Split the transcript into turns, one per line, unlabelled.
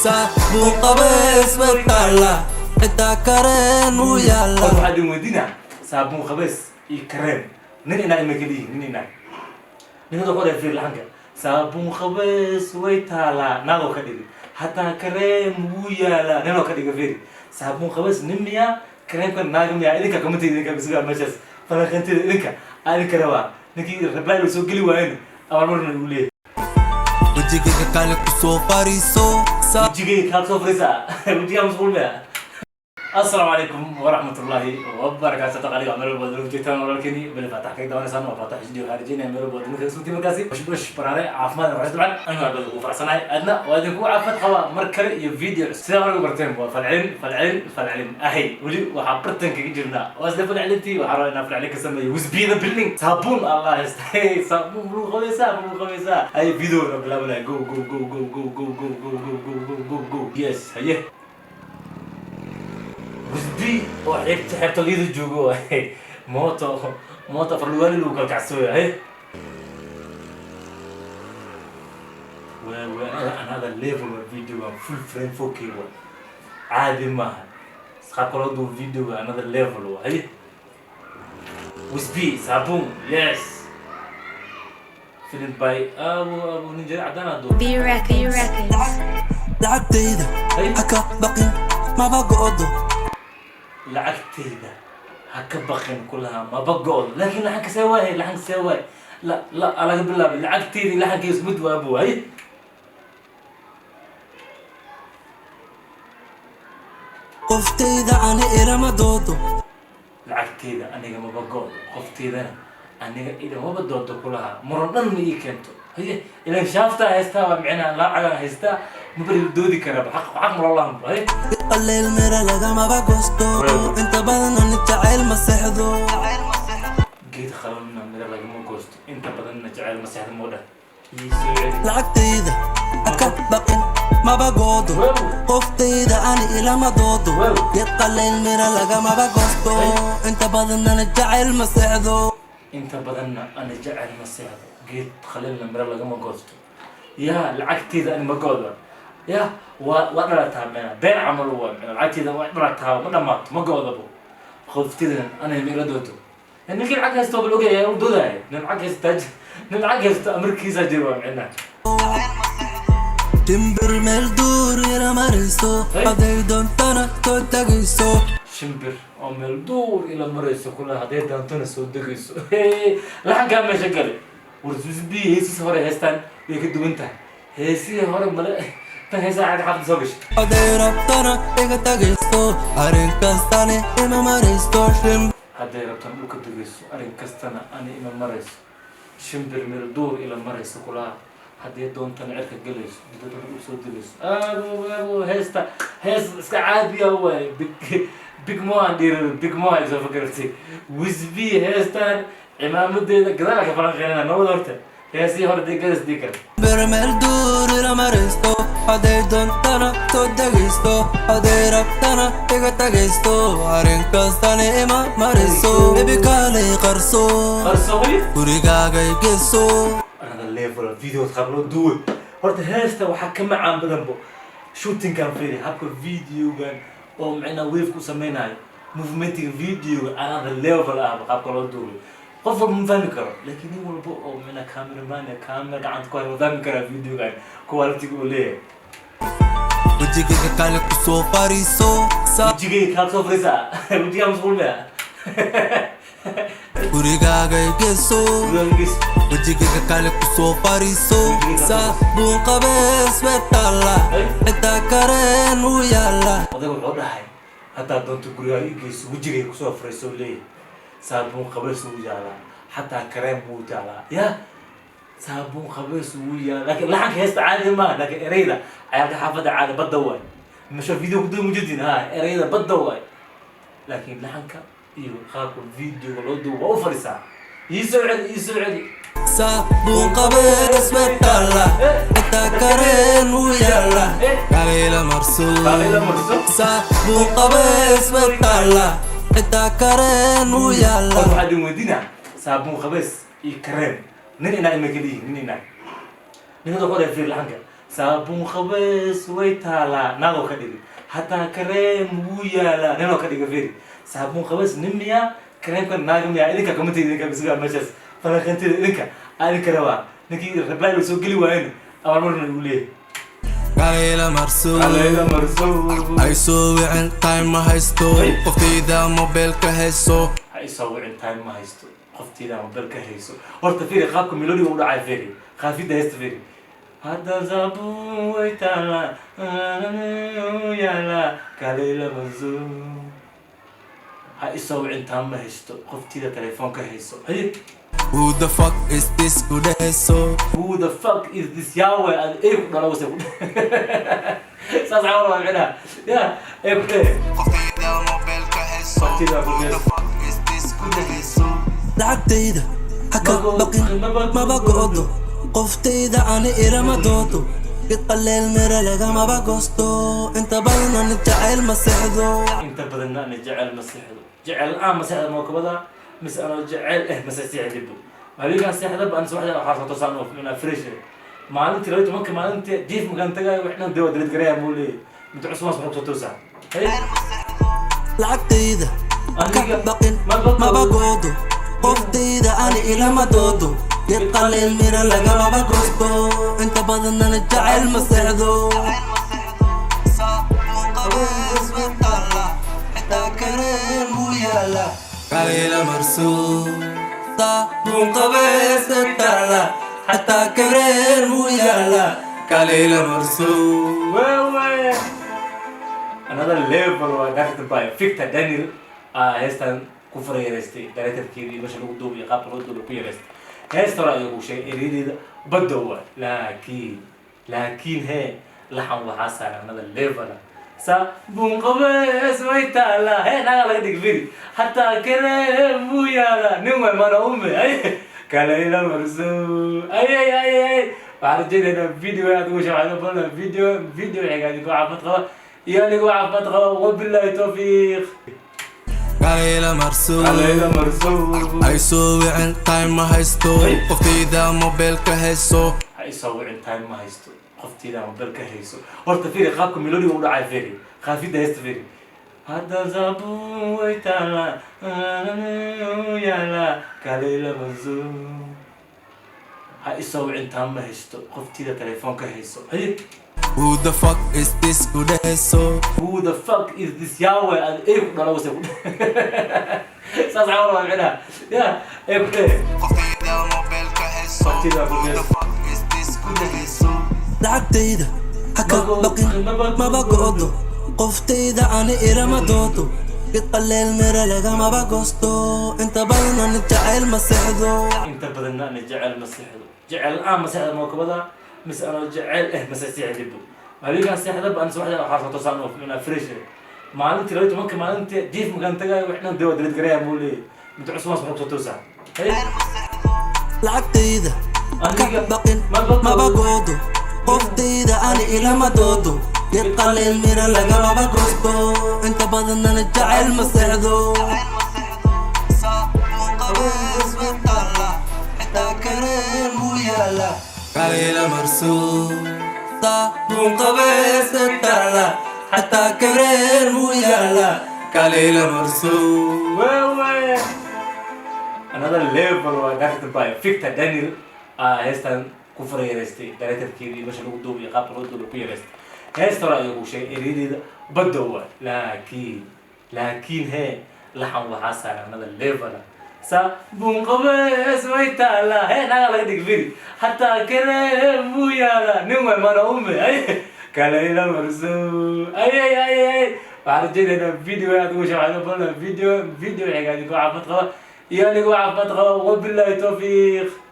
Saabuun qabeys way taallaa, xitaa kareen wuu yaallaa.
Horta waxaa idin weydiinaa, saabuun qabeys iyo kareem nin inaag ma kala yihiin? Nin inaag ninkada wuxuu dhahay, fiir laxanka, saabuun qabeys way taalaa, naagoo ka dhigi, hataa kareem wuu yaalaa, ninoo ka dhiga. Fiiri, saabuun qabeys nin miyaa, kareemka naaga miyaa? Idinka comment idinka bisugaa meeshaas falanqeynteeda idinka aa idinka rabaa. Ninkii reply loo soo geli waayena abaalmarina uu leeyahay.
Wejigayga kale kusoo fariiso.
Wejigayga kaad soo fariisaa, wejigaa mashquul miya? Asalaamu calaykum waraxmatullaahi wabarakaatu. Taqaliga meel walba adduunka joogtaan, walaalkeeni bali faatax kaga daawanaysaan waa Faatax HD. Waxaa rajeynaya meel walba adduunka kaga sugtay markaasi bash bash, baraare, caafimaad, raaxo. Dabcan anigu aad baan ugu faraxsanahay, aadna waa idinku caafimaad qaba. Mar kale iyo video cusub. Sidaa hore ugu barteen, waa falcelin, falcelin, falcelin ahay. Weli waxaa bartan kaga jirnaa waa isla falcelintii. Waxaa rabaa inaan falcelin ka sameeyo Wisbida building, saabuun Allah haystay, saabuun lagu qabaysaa, lagu qabaysaa. Ay video na bilaabanaya. Go go go go go go go go go go go go go. Yes, haye, Wisbi oo xeebta xeebta liida joogo waay, mooto mooto afar lugaali lagu kala kacsooya. Haye, waa another level. Waa videogan full frame 4K wa, caadi maaha qaabka loo duubo videoga, another level wa. Haye, Wisbi saabuun, yes, filmed by abu abu ninjari cadaan aa duubay.
B Records. Records.
Lacagtayda
Hey.
ha ka baqin, maba go'do.
Lacagtayda ha ka baqin kulaha, maba go-do. Laakiin laxanka see waaye? Laxanka see waaye? La la aa laga bilaabay. Lacagtayda laxanka isku mid waa abu. Haye.
Qoftayda ani ilama doodo.
Lacagtayda aniga maba go-do, qoftaydana aniga ilamaba doodo kulaha, muran dhan ma ii keento. Haye, ilan shaaftaa haystaa, waa micnaha lacagaan haystaa, maba doodi karaba, xaq xaq ma loo lahan. Haye.
Qaleel mira lagamaba goosto, inta badan ani jacayl ma seexdo.
Geed qalanna miro lagama goosto, inta badanna jacayl ma seexda. Moo dhah, ii soo celi.
Lacagtayda ha ka baqin, maba goodo. Qoftayda ani ilama doodo. Geed qaleel mira lagamaba goosto, inta badan ani jacayl ma seexdo.
Inta badanna ana jecel ma seexdo, geed qalilna miro lagama goosto. Yaa, lacagteeda ani ma goodo, ya waa dhalataa mena been camal waa mena. Lacagteeda waa dhalataa, ma dhamaato, ma goodabo. Qofteedana ana ma ila doodo. Ninkii lacag haysto bal ogaya u doodaya. Nin lacag haysta, nin lacag haysto amarkiisa jir waa micnaha.
Shimbir meel duur ila marayso, hadday doontana soo tegayso.
Shimbir oo meel duur ila marayso kula, hadday doontana soo degayso. Laxankaa meesha gale. War Wisbi heesiis hore heestaan way ka duwan tahay heesihii hore. Male tan heesaa xagga xaafadda soo gashay.
Hadday rabtana iga tagayso, arrin kastani ima marayso. Shimbir
Hadday rabtana dhulka degayso, arrin kastana ani ima marayso. Shimbir meel duur ila marayso kulaha, haddii doontana cirka gelayso, haddii doontana dhulka soo degayso. Aabo aabo, heesta hees iska caadiya waaye. Big big mo aan dhiiri, big mo ay soo fakartay. Wisbi heestan cimaamadeeda gadaal ka falanqeynana nabad. Horta heesihii hore dee gadas dii kara.
Meel duur ila marayso, hadday doontana soo degayso, hadday rabtana iga tagayso, arrin kastani ima marayso. Baby, kaalay qarso.
Qarso.
Gurigaagay geso.
Another level video qaab loo duway. Horta heesta waxaa ka macaan badan bo shootingkan. Fiiri habka videogan oo macnaa wave ku sameynayo, movementiga videoga another level ah qaabka loo duubay. Qof walba ma fahmi karo, laakiin nin walba oo macnaa cameraman iyo camera gacanta ku haya ma fahmi karaa videogan quality uu leeyahay.
Wejigayga kale kusoo fariiso.
Wejigayga kaad soo fariisaa, wejigaa mashquul miya?
Gurigaagay geso.
Gurigaa.
Wejigayga kale kusoo fariiso. Saabuun qabees way taalla, xitaa kareen wuu yaalla.
Odayga wuxuu dhahay, haddaad doonto gurigaaga i geyso, wejigay kusoo fariiso leeyahay. Saabuun qabeys wuu yaalaa, xataa kareem wuu yaalaa. Ya, saabuun qabeys wuu yaalaa, laakiin laxanka heesta caadi maaha. Laakiin ereyda cayaalka xaafadda caadi badda waay. Masha video kuduwa mujadin ha, ereyda badda waay, laakiin laxanka iyo qaabka videoga loo duubo waa u fadhisaa. Ii soo celi, ii soo celi.
Saabuun qabees way taalla, xitaa kareen wuu yaalla, kaaleyla marso.
Kaaleyla marso.
Saabuun qabees way taalla, xitaa kareen wuu yaalla.
Horta waxaa idin weydiinaa, saabuun qabeys iyo kareem nin inaag ma kala yihiin? Nin inaag ninkada wuxuu dhahay, fiir laxanka, Saabuun qabeys way taalaa, naagoo ka dhigay. Hataa kareem wuu yaalaa, ninoo ka dhiga. Firi, saabuun qabeys nin miyaa, kareemka naag miyaa? Idinka comment idinka bisugaa meeshaas falanqantida idinka adinka rabaa. Ninkii reply la soo geli waayena abaalmarna igu leeyahay.
Kalayla marso.
Alayla marso.
Ay soo wicin, time ma haysto.
Ay.
Qoftayda mobilka hayso.
Ha isoo wicin, time ma haysto, qoftayda mobil ka hayso. Horta fiiri qaabka melodiga u dhacay, fiiri qaafidda heesta, fiiri. Hadda saabuun way taalaa, yaala kalayla marso. Ha isoo wicin, time ma haysto, qoftayda telefoon ka hayso. Haye.
Who the fuck is this ku dhehayso?
Who the fuck is this? Yaawe ad ey ku dhalo wase ku saas camal waa micnaha ya ey ku dhehe.
Qoftayda mobilka hayso.
Qoftayda
Who the
mobilka.
fuck is this ku dhehayso? Lacagtayda haka baqin, maba go'do. Qoftayda ani irama doodo. Gid qaleel mira lagamaba goosto. Inta badan ani jacayl ma seexdo.
Inta badanna ana jecel ma seexdo. Jecel aan ma seexda mookabada mise anoo jecel eh mase seexdibo. Habeenkaan seexdaba an subaxda waxaa soo toosaan oo minaa fresh eh. Maalintii 12-ka maalintii jiif makaan tagaayo, wax dhan dee waa delete gareeyaa muu leeyahay. Mid cusubaan subax kusoo toosaa. Hey.
Lacagtayda ka
Aniga
baqin,
maba
maba
goodo.
Goodo. Qoftayda ani ilama doodo. Gid qaleel mira lagamaba goosto. Inta badan ana jacayl ma seexdo. Saabuun qabeys way taalaa, xitaa kareem wuu yaalaa. Kalayla marso. Saabuun qabeys way taalaa, xataa kareem wuu yaalaa. Kalayla marso.
Wewe another level waa directed by Victor Daniel. Heestan ku fara yareystay directorkeedii, meesha lagu duubiyo, qaabka loo duubiyo ku yareystay. Heesta hore ayuu sheegay eryadeeda badda waa, laakiin hee laxan waxaa saaran another level. Saabuun qabeys way taalaa, hee naga laga dhig. Firi, hataa kareem buu yaalaa, nin way mana ume ay kalayla marso. Ay ay ay ay, waxaan rajaynaynaa video aad ugu shaqeyno badan. Video xiga idinkoo caafimaad qaba iyo anigoo caafimaad qaba. Wabillahi tawfiiq.
Kalayla marso.
Kalayla marso.
Ay soo wicin, time ma haysto.
Ay.
Qoftayda mobilka hayso.
Ha isoo wicin, time ma haysto, qoftayda mobil ka hayso. Horta fiiri qaabka melodiga u dhacay, fiiri qaafidda heesta, fiiri. Hadda saabuun way taalaa, yaala kalayla marso. Ha isoo wicin, time ma haysto, qoftayda telefoon ka hayso. Haye.
Who the fuck is this ku dhehayso?
Who the fuck is this? Yaawe ad ey ku dhalo wase ku saas camal waa micnaha ya ey ku dhehe.
Qoftayda mobilka hayso.
Qoftayda
Who
mobilka.
the fuck is this ku dhehayso? Lacagtayda haka baqin, maba go'do. Qoftayda ani irama doodo. Gid qaleel mira lagamaba goosto. Inta badan ani jacayl ma seexdo.
Inta badanna ana jecel ma seexdo. Jecel aan ma seexda mookabada mise anoo jecel eh mase seexdibo. Habeenkaan seexdaba an subaxda waxaa soo toosaan oo minaa fresh eh. Maalintii 12-ka maalintii jiif makaan tagaayo, wax dhan dee waa delete gareeyaa muu leeyahay. Mid cusubaan subax kusoo toosaa. Haye.
Lacagtayda ka
Aniga
baqin,
maba
maba
goodo.
Goodo. Qoftayda ani ilama doodo. Gid qaleel mira lagamaba goosto. Inta badan ana jacayl ma seexdo. Saabuun qabeys way taalaa, xitaa kareem wuu yaalaa. Kalayla marso. Saabuun qabeys way taalaa, xataa kareem wuu yaalaa. Kalayla marso.
Wewe another level waa directed by Victor Daniel. Heestan ku fara yareystay directorkeedii, meesha lagu duubiyo, qaabka loo duubiyo ku yareystay. Heesta hore ayuu sheegay eryadeeda badda waa, laakiin hee laxan waxaa saaran another level. Saabuun qabeys way taalaa, hee naga laga dhig. Firi, hataa kareem buu yaalaa, nin way mana ume ay kalayla marso. Ay ay ay ay, waxaan rajaynaynaa video aad ugu shaqeyno badan. Video xiga idinkoo caafimaad qaba iyo anigoo caafimaad qaba. Wabillahi tawfiiq.